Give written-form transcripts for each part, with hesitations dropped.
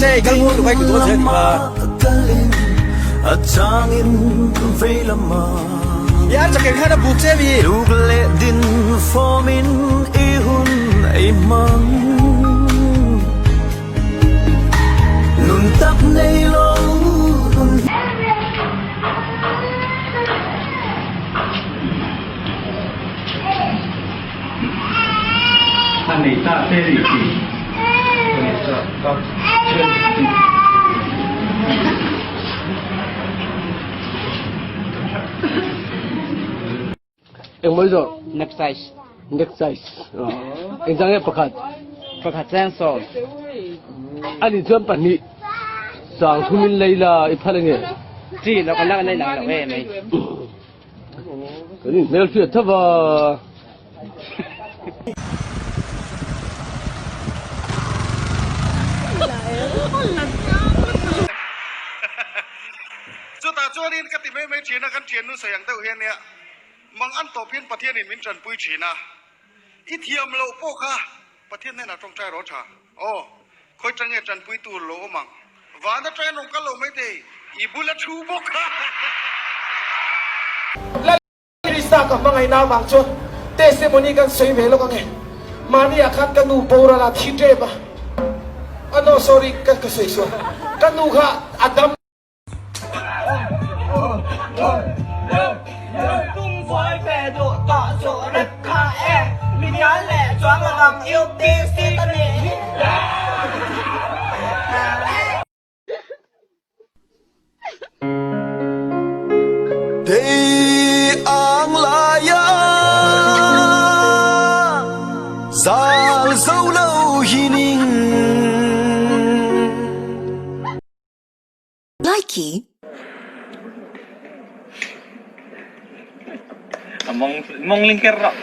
Ding lama kalin a changin vei lama Tluk leh din fawmin i hun ei hmang Nun tak nei lo nun A nei ta te ri ti. A nei ta ta te ti. Eng mai zawh? Next size. Next size. Eng zang nge pakhat? Pakhat cheng sawm. Ani chuan pahnih sang thumin lei la i phal ange. Chi lo kan la nei nang lo e mai. Kan in hmel hriat tho va. Chutah chuanin ka ti mai mai thin a, kan thiannu sawi ang deuh hian nia, mang an tawp hian Pathianin min tanpui thin a, i thiam loh pawh kha Pathian hnenah tawngtai rawh tha. Aw, khawi tang nge tanpui tur lo awm ang? Van atangin rawn kal lo mai thei, i bula thu bawk kha. Lal Krista ka hmangaihna avang chuan testimony kan sawi ve lawk ange. Mahni ah khan ka nu boral a thi tep a. A no sorry ka ka sawi sual. Ka nu kha a dam. Tei ang laia zal zo lo hining. Likey. Mong mong lingker rawh.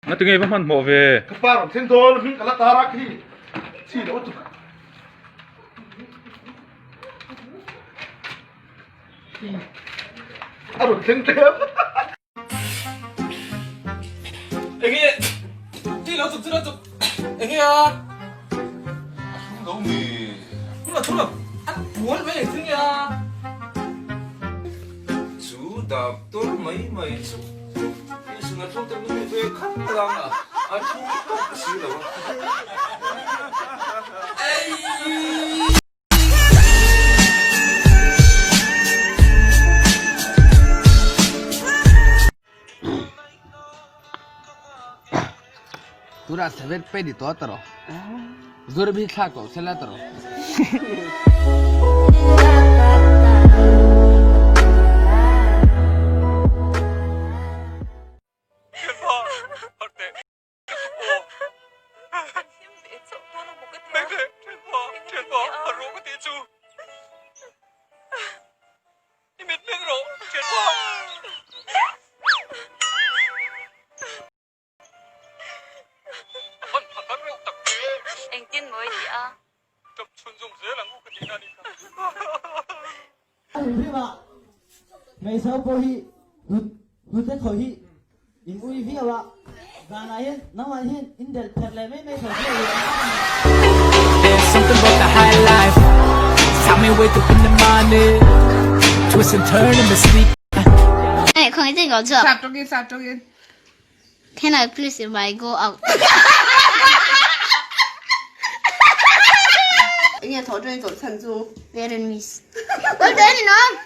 Nga tinge va hmanhmawh ve. Ka pa rawn thleng dawn hming ka la tar a khi chi lo chu. A rawn thleng tlem. Enge chi lo chuk chi lo chuk enge a. A thlung lo mi. Thung lo thung lo an puan mai eng thil nge a. Chu doctor mai mai chu insulin a thlung te min ti ve khat lang a, a thlung tawp si lo a. Tunah seven pe ni tawh tawh zur bi thlak tawh sela tawh. Hmeichhe pawh hi hnute khawih hi in ui viau a, zanah hian nangmah hian in delh pherh leh mai mai tho viau hi There's something about the high life Tell me wake up in the morning Twist and turn in my sleep Hey, không cái gì Sap tawngin, sap tawngin. Can I please if I go out? Enge tho tawngin chawlh chhan chu? Very miss. Well done, you know.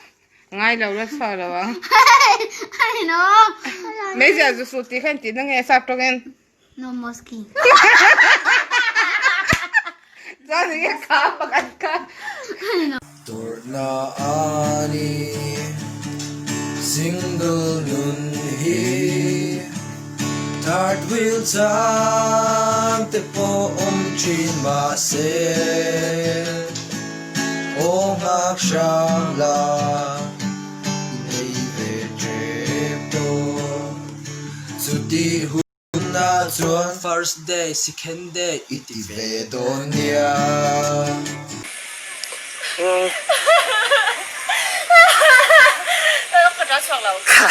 Ngai lo la chhuak lo ang. I know. Meizial zu su tih kha intih na nge sap tawngin? No mosque. Chuan enge kha pakhat kha. Tawrhna a ni single nun hi Third wheel chang te pawh awm thin mahse Aw nghak hram la i nei ve tep tawh Chutih hun Tunah chuan first day, second day i ti ve dawn nia. lo.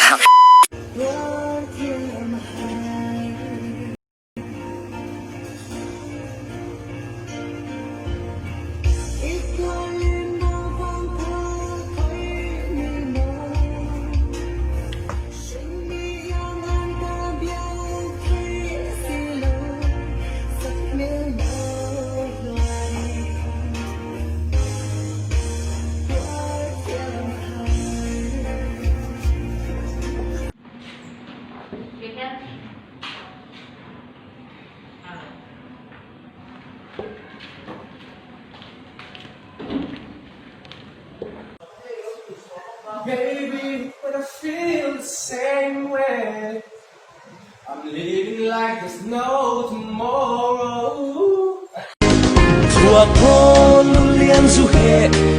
Baby, but I feel the same way I'm living like there's no tomorrow. Chhuak thawn lian zu he.